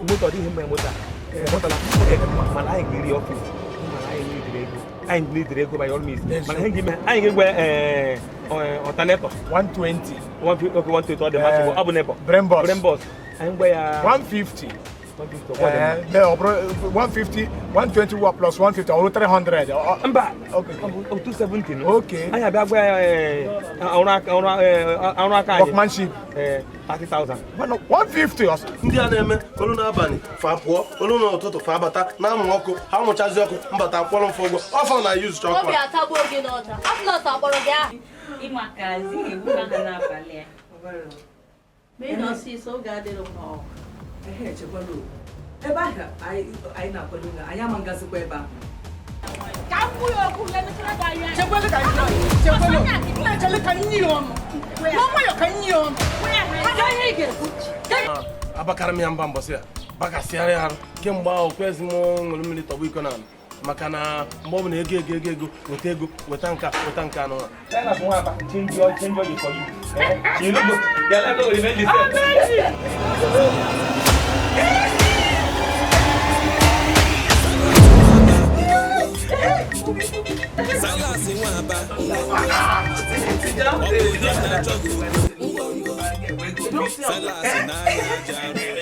Moto ọ dịghị mma, moto a ghọtala, mana anyị ga-eri office, mana anyị nidiri ego, anyị nidiri ego by all means. Mana ihe ga-eme, anyị ga-egwe alternator. 120. 150, okay, 120, ọ dị mma, ọ bụ neighbor. Brembos. Brembos, anyị gwa ya 150. 150, ọ dị mma. Ee, ọ bụrụ 150, 120 wa plus 150, ọ bụrụ 300. Mba. Okay. Ọ bụ 270 no. Okay. Anyị abịa gwa ya ọrụ aka anyị. Workmanship. 30,000. Mana 150 ọsọ. Ndị a na-eme olu n'abalị fa pụọ, olu n'ụtụtụ fa bata na-amụ ọkụ. Ha mụchazi ọkụ mbata kwọrọ mfe ụgwọ ọfọ na yuzu Obi chọkwa. atagbuo gị n'ọcha. Atlas akpọrọ gị aha. Ịmakazi ga-egbu ha n'abalị a. Mee na ọsịsọ, oge adịrị m n'ọgụ. Ehe, chekwala o. Ebe ahụ anyị na-akwado na anyị ama ngazikwa ebe ahụ. Ka m kwuo ya okwu, emechara gị anya. Chekwele ka anyị chekwele, nna, echele ka nye ya ọnụ n'ọnwayọ, ka nye ya ọnụ. Kedu ihe ị ga-ekwu? Abakara m ya mba mbọsị ya bakasịara ya arụ kemgbe ahụ kwezi m ṅụrụ mmiri tọgbọ iko na maka na mgbe ọ bụla ego ego ego ego weta ego weta nka weta nka anụ. Silas Nwaba, change your for you. Eh? You no go, your life no go remain the same. Silas Nwaba, ọ bụ onye na-achọ gị okwu. Silas na-anya aja arụ.